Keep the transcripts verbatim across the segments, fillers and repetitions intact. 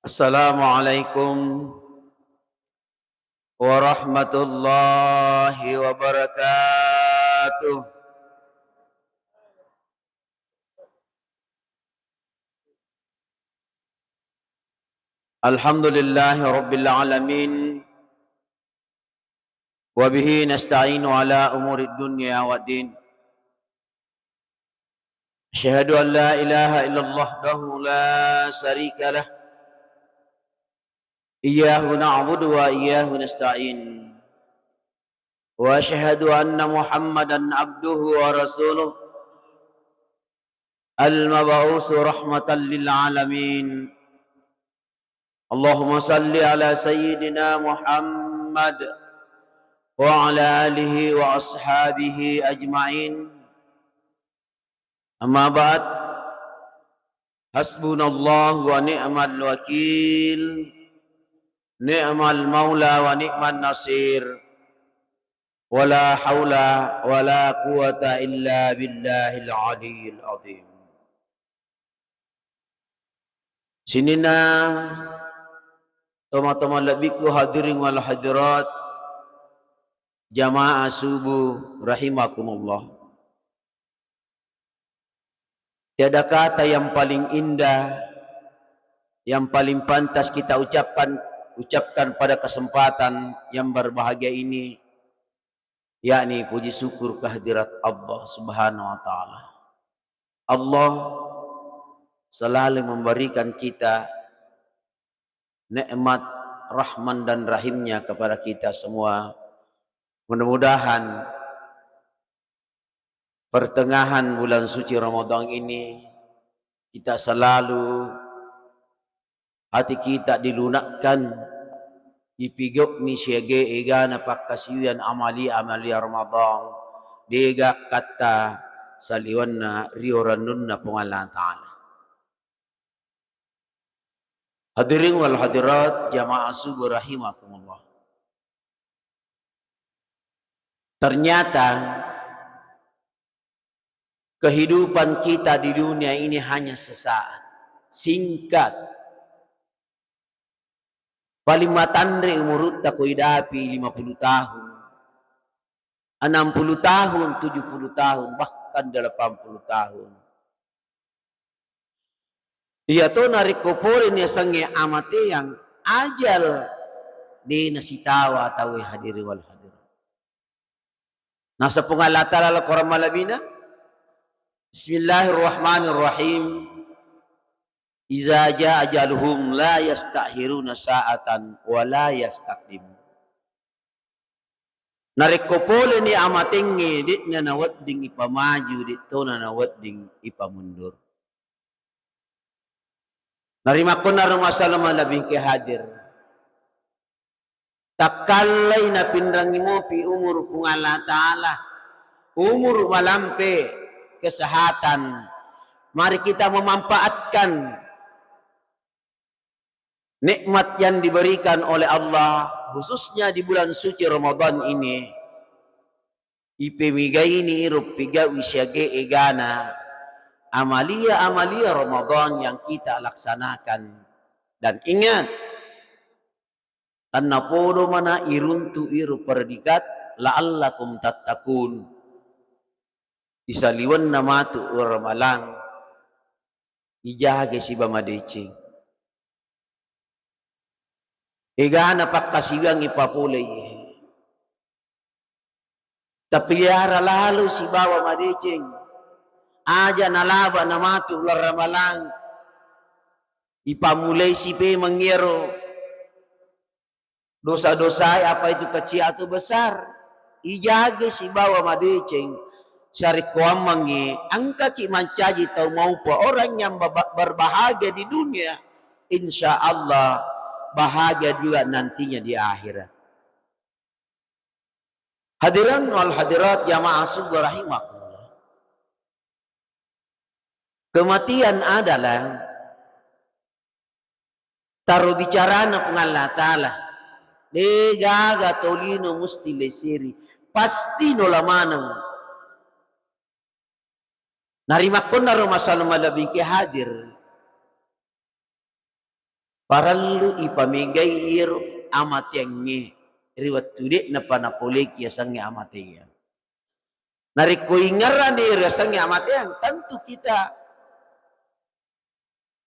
Assalamualaikum warahmatullahi wabarakatuh. Alhamdulillahi rabbil alamin. Wa bihi nasta'inu ala umuri dunya waddin. Asyhadu an la ilaha illallah wahdahu la syarika lah. Iyyahu na'budu wa iyyahu nasta'in. Wa asyhadu anna Muhammadan abduhu wa rasuluh. Al-mab'usu rahmatan lil alamin. Allahumma salli ala sayyidina Muhammad wa ala alihi wa ashabihi ajma'in. Amma ba'd. Hasbunallahu wa ni'mal wakil. Ni'mal maula wa ni'man nasir. Wala haula wala quwwata illa billahil aliyyil azim. Sininna toma-toma lebbiku, hadirin wal hadirat, jamaah subuh rahimakumullah. Tiada kata yang paling indah, yang paling pantas kita ucapkan, ucapkan pada kesempatan yang berbahagia ini, yakni puji syukur kehadirat Allah Subhanahu wa Ta'ala. Allah selalu memberikan kita nikmat, rahman dan rahimnya kepada kita semua. Mudah-mudahan pertengahan bulan suci Ramadan ini, kita selalu hati kita dilunakkan, ipigau'mi siaga egana pakkasiwiang amalia-amalia Ramadan, dega katta saliwenna rio rannunna Puang Allah Ta'ala. Hadirin wal hadirat, jamaah subuh rahimakumullah. Ternyata kehidupan kita di dunia ini hanya sesaat, singkat. Paling matanre umurutta ko idapi lima puluh tahun, enam puluh tahun, tujuh puluh tahun, bahkan delapan puluh tahun. Iyato narekko pole niasengnge amateang, ajal, de nasitawa tauwe, hadirin wal hadirat. Naseng Puang Allah Ta'ala lao Korang malebina, Bismillahirrahmanirrahim. Iza jaa ajaluhum la yastakhiruna sa'atan wa la yastaqdimun. Narekko poleni amatengnge, de'na nawedding ipamaju, de'tona nawedding ipamundur. Narimakkonaro masalama lebbiku hadir. Takkallai napinrangngi mopi umuru Puang Allah Ta'ala, umuru malampe, kesehatan. Mari kita memanfaatkan nikmat yang diberikan oleh Allah, khususnya di bulan suci Ramadan ini. Ipemigaini iro pigau'i siaga egana amalia-amalia Ramadan yang kita laksanakan. Dan ingat, tennapodo mana iruntu iro predikat la'allakum tattaqun. Isaliwenna matu ura malang, ijagai siba madeceng. Egana pakkasiwiang ipapolei. Tapeliara lalo sibawa madeceng. Aja nalaba namatu uleng ramalang. Ipamulai sipemeng iyaro dosa-dosae, apa itu kecil atau besar. Ijagai sibawa madeceng. Sarekkoammengngi engkaki mancaji tau maupa, orang yang baba-, berbahagia di dunia, insya Allah bahagia juga nantinya di akhirat. Hadirin wal hadirat jamaah subuh rahimakumullah. Kematian adalah taro bicarana Puang Allah Ta'ala. Degaga tolino musti leseri. Pasti nola maneng. Narimakkonaro masalama lebbiku hadir. Parellu ipamegai iyaro amateangnge ri wettu de'napa napoleki yasengnge amateang. Narekko ingerrani ri yasengnge amateang, tentu kita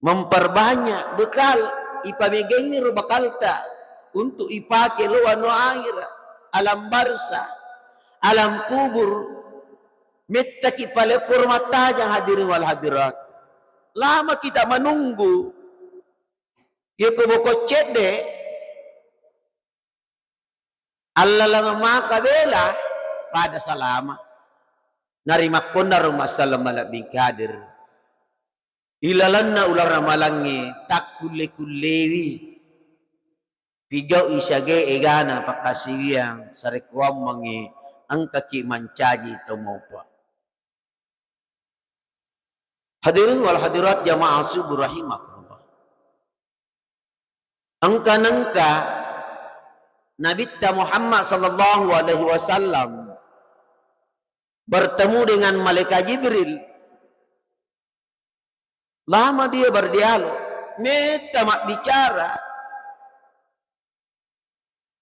memperbanyak bekal, ipamegaini ro bekalta untuk ipake lo anu ahera, alam barza, alam kubur, mettaki pale pura mattajang, hadirin wal hadirat. Lama kita menunggu. Yako boko cedde, allalang maka bela pada salama. Narimakkonna ro masalama lebbi kadir. Ilalenna uleng ramalangnge takkulle-kullewi pigau'i siaga egana pakkasiwiang sarekkuammengngi engkaki mancaji tau mopa. Hadirin wal hadirat jamaah subuh rahimakumullah. Engka-nengka Nabitta Muhammad sallallahu alaihi wasallam bertemu dengan malaikat Jibril. Lama dia berdialog, metta mabbicara.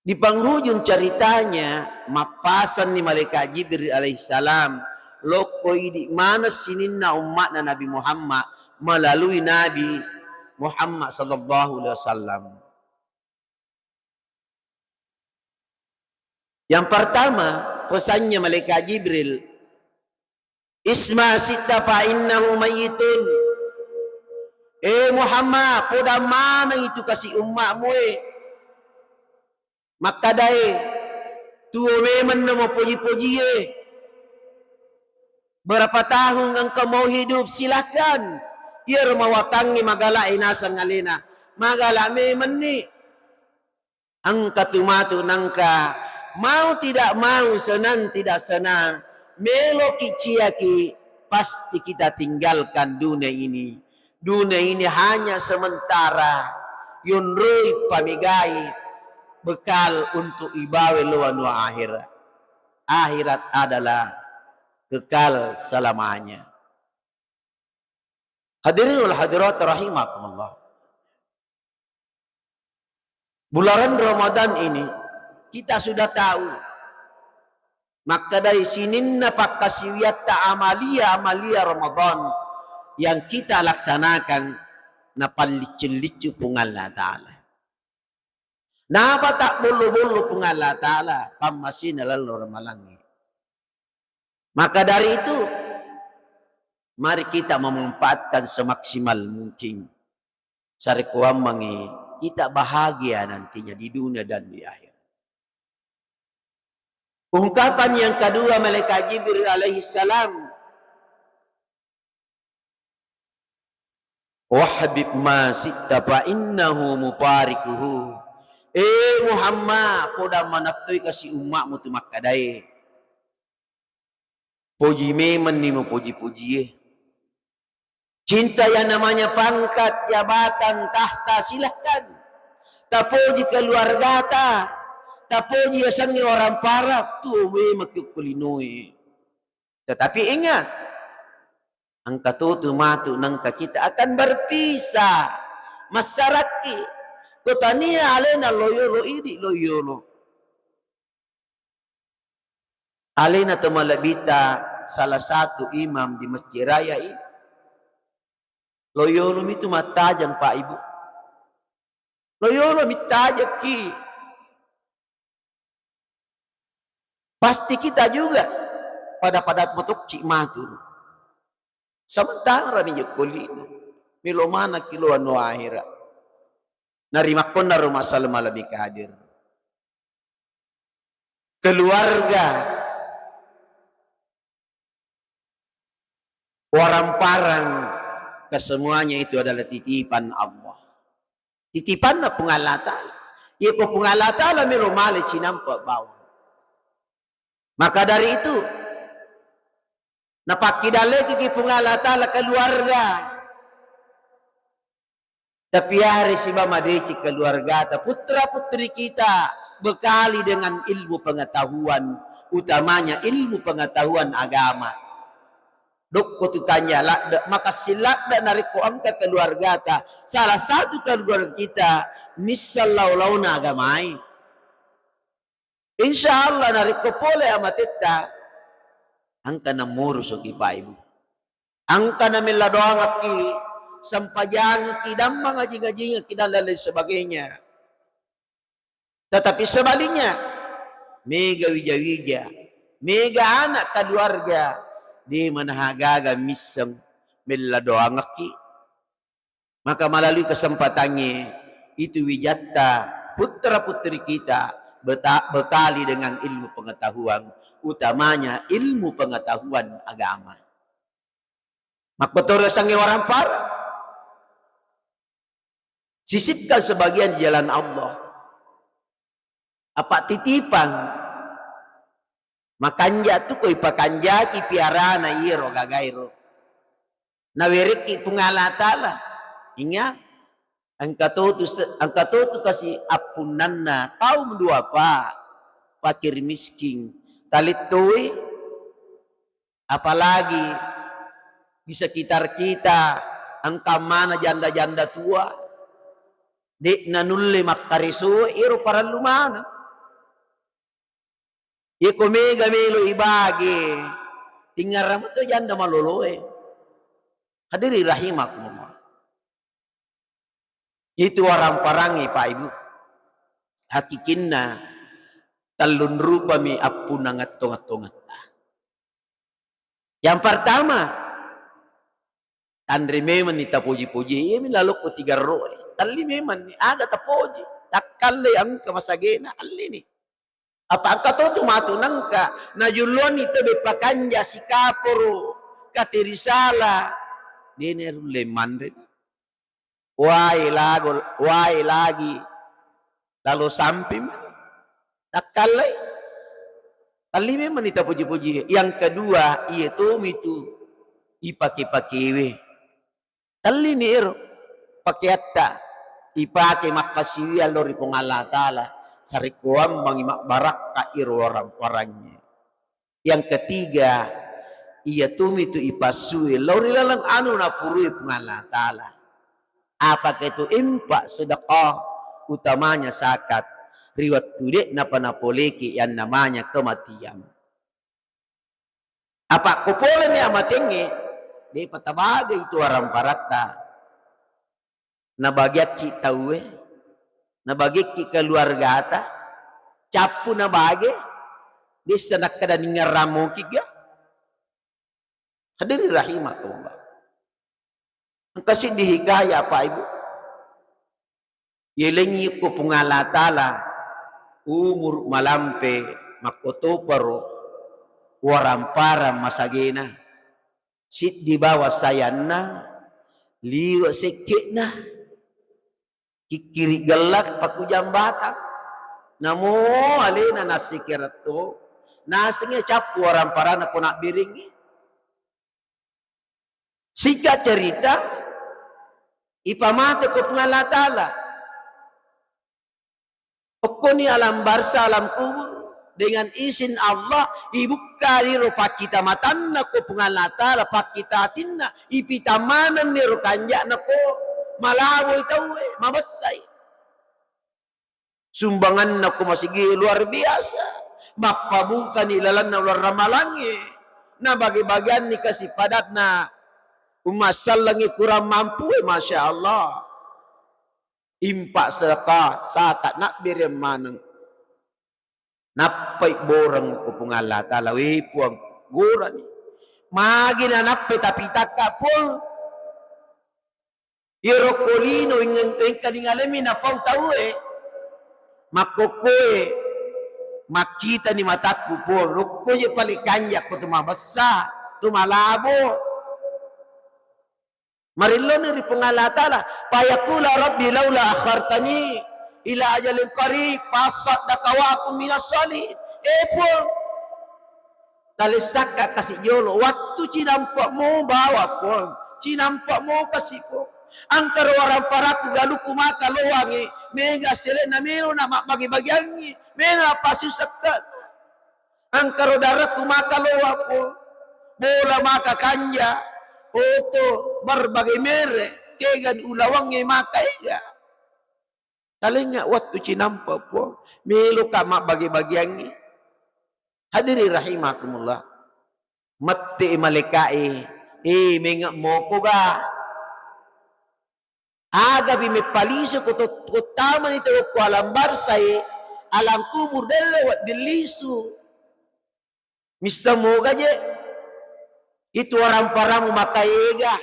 Di penghujung ceritanya, mappasanni malaikat Jibril alaihissalam lokko idi maneng sininna umma'na Nabi Muhammad melalui Nabi Muhammad sallallahu alaihi wasallam. Yang pertama, pesannya malaikat Jibril, "Isma syi'ta fa innahu mayyitun." Eh Muhammad, poda maneng itu kasi umma'mu e. Makkadae, tuo memeng namo poji-pojie. Berapa tahun engkau mau hidup, silahkan. Iyaro mawatangnge magala e naseng alena. Magala memenni. Engka tu matu nengka, mau tidak mau, senang tidak senang, meloki ciaki, pasti kita tinggalkan dunia ini. Dunia ini hanya sementara, yonroi pamegai bekal untuk ibawa lao anu akhirat. Akhirat adalah kekal selamanya. Hadirin wal hadirat rahimakumullah. Bulan Ramadan ini kita sudah tahu, makkadai sininna pakkasiwiatta amalia-amalia Ramadan yang kita laksanakan napalliccu-liccu Puang Allah Ta'ala. Napa tabbollo-bollo Puang Allah Ta'ala pammasena laleng ramalangnge. Maka dari itu, mari kita memanfaatkan semaksimal mungkin. Sarekkuammengngi kita bahagia nantinya di dunia dan di akhirat. Ungkapan yang kedua malaikat Jibril alaihissalam, "Wahbib ma syi'ta fa innahu mufarikuhu." Eh Muhammad, poda maneng toi kasi umma'mu tu makkadae. Poji memenni mupoji-pojie. Cinta yang namanya pangkat, jabatan, tahta, silahkan. Tapoji keluargata, tapoji yasengnge orang parah, tuo memekki ko linoe. Tetapi ingat, engka totu matu nengka kita akan berpisah. Massarakki. Ko tania alena loyolo, idi loyolo. Alena to malebbita salah satu imam di Masjid Raya ini. Loyolomi tu mattajeng, Pak, Ibu. Loyolomi tajekki. Pasti kita juga pada-pada motokki matu. Sementara mi jokko lino. Melo manekki lao anu akhirat. Narimakkonna ro masalama lebbi kadir. Keluarga, orang parang, kesemuanya itu adalah titipan Allah. Titipanna Puang Allah Ta'ala. Iya ko Puang Allah Ta'ala melo male cinampe bawang. Maka dari itu, napakkidallekiki Puang Allah Ta'ala keluarga. Tapiarei sibawa madeceng keluargata, putra-putri kita bekali dengan ilmu pengetahuan, utamanya ilmu pengetahuan agama. Dokko tu kanja ladde, makessing ladde narekko engka keluargata, salah satu keluarga kita misseng lao-laona agamai. Insya Allah narekko pole amatetta, engka namurusuki Pak Ibu. Engka namella doangekki, sempajangekki, dammang ajing-ajingekki dan lain-lain sebagainya. Tetapi sebaliknya, mega wija-wija, mega anak keluarga, de manaha gaga misseng mella doangekki. Maka melalui kesempatannya itu wijatta putra putri kita beta-, bekali dengan ilmu pengetahuan, utamanya ilmu pengetahuan agama. Makkotoro sange warampara. Sisipkan sebagian di jalan Allah. Apa titipang. Makanja tu ko ipakanjaki piarana iyaro gagairo. Nawerekki Puang Allah Ta'ala. Inga, engka totu se-, engka totu kasi appunnanna kaum duapa fakir miskin. Talittui, apalagi di sekitar kita engka mana janda-janda tua, de'na nulle makkareso, ero parellu maneng. Iyako mega melo ibage, tingngarang to janda maloloe. Hadirin rahimakumullah. Itu waramparangnge, Pak Ibu. Hakikinna tellun rupami appunnang tongeng-tongetta. Yang pertama, tanre memanni tapoji-poji, iyami lalokko tigarroe. Telli memanni, aga tapoji, takkallei engka masagena, allini. Apa engka to tu matu nengka, najulluanni to beppa kanja sikaporo, katerisala, dene rulle manre. Wae lago, wae lagi lalo samping mani. Takkallei. Telli memang ni tapoji-poji. Yang kedua, iya tomi tu ipake-pakewe. Tellini ero pakeatta ipake makkasiwiang lao ri Puang Allah Ta'ala, sarekkoammengi mabbarakka iro warang-warangnge. Yang ketiga, iya tomi tu ipassue lao ri laleng anu napurui Puang Allah Ta'ala. Apakah itu infak, sedekah, utamanya zakat, ri wettu de'napa napoleki yang namanya kematian. Apa ko poleni amatengnge, de'pa tabagai itu waramparatta. Nabagiakki tauwe, nabagiakki keluargata, cappu nabage, dessa nakkeda ningerramokiga. Hadirin rahimakumullah. Engka siddi hikayah, Pak Ibu. Yelengi ko Puang Allah Ta'ala, umur malampe makkotoparo, waramparang masagena. Siddi bawa sayanna, liwe sekke'na. Kikkiri gellak pakujang batang. Namo alena nasikeretto, nasengnge cappu waramparanna ko nabberengngi. Singkat cerita, ipamate ko Puang Allah Ta'ala. Okkoni alam barza, alam kubur, dengan izin Allah, ibukka iro pakkita matanna ko Puang Allah Ta'ala, pakkita atinna, ipita manenni ro kanja'na ko malawoi tauwe, mabessai. Sumbanganna ko masigi luar biasa. Mappabukani lalenna uleng ramalangnge. Nabage-bageanni kasi padatna umma sellengnge kurang mampue, Masya Allah. Impak sedekah, zakat, nabbereng maneng. Nappai boreng ko Puang Allah Ta'ala, we Puang, gorani. Magi nanappai tapi takka pol. Iyaro ko lino wengng-, wengkalinga lemmi napau tauwe, makkokkoe makkitani matakku pol, lokko je pale kanja ko tu mabessa, tu malabo. Marelloni ri Puang Allah Ta'ala, fayaqula rabbi laula akhartani ila ajalin qarib fa asaddaqa wa akun minas shalihin. Eh Puang, talessakka kasi jolo, wattu cinampa'mu bawa Puang, cinampa'mu kasi Puang. Engkaro waramparakku galukku maka loangi, mega sele'na melo na mabbagi-bagiangi, melo na pasusakka. Engkaro darakku maka loa Puang. bola maka kanja, oto, berbagai merek, kegani ulawangnge maka ega. Talengnga wettu cinampa, Puang, meloka mabbage-bageangngi. Hadirin rahimakumullah. Mette malaika'e, eh, menge' moko ga. Agapi meppalisu ko to-, ko tamani tau ko alam barsae, alam kubur, delle wedding lisu. Misseng moga je, itu waramparamu maka ega,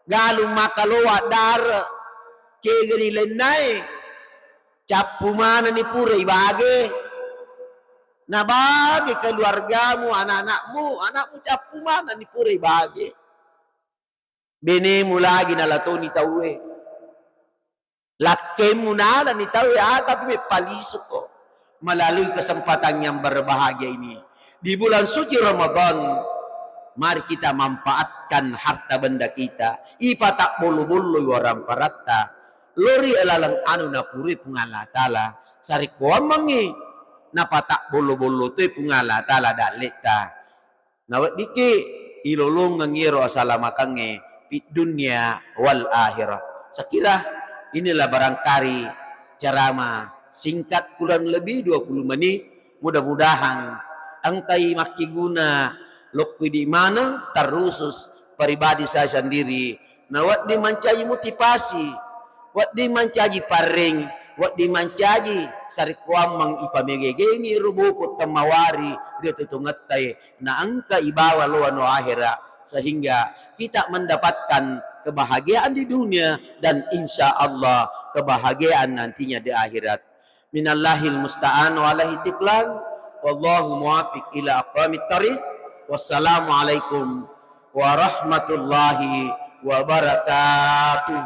galung maka loa dare, kegani lennae, cappu manenni pura ibage, nabage keluargamu, anak-anakmu, anakmu cappu manenni pura ibage. Benemu lagi nalatoni tauwe. Lakkemu nalani tauwe, ah, tapi meppalisu ko melalui kesempatan yang berbahagia ini. Di bulan suci Ramadan, mari kita manfaatkan harta benda kita. Ipata bollo-bollo waramparatta. Lori laleng anu napurui Puang Allah Ta'ala. Sarekkoammengngi napata bollo-bollo toi Puang Allah Ta'ala dalletta. Naweddikki ilolongeng iyaro asalamakengnge fid dunya wal akhirah. Sakira inilah barangkali ceramah singkat kurang lebih dua puluh menit. Mudah-mudahan engkai makkiguna lokku idi maneng, terkhusus pribadi saya sendiri. Nawedding mancaji motivasi, wedding mancaji parring, wedding mancaji sarekkoammeng ipamegegeni ro boko temmawari ri totongetta e, naengka ibawa loano ahera, sehingga kita mendapatkan kebahagiaan di dunia dan insya Allah kebahagiaan nantinya di akhirat. Minallahil musta'an wa alaihi tiklan. Wallahu muwaffiq ila aqwamit thariq. Wassalamualaikum warahmatullahi wabarakatuh.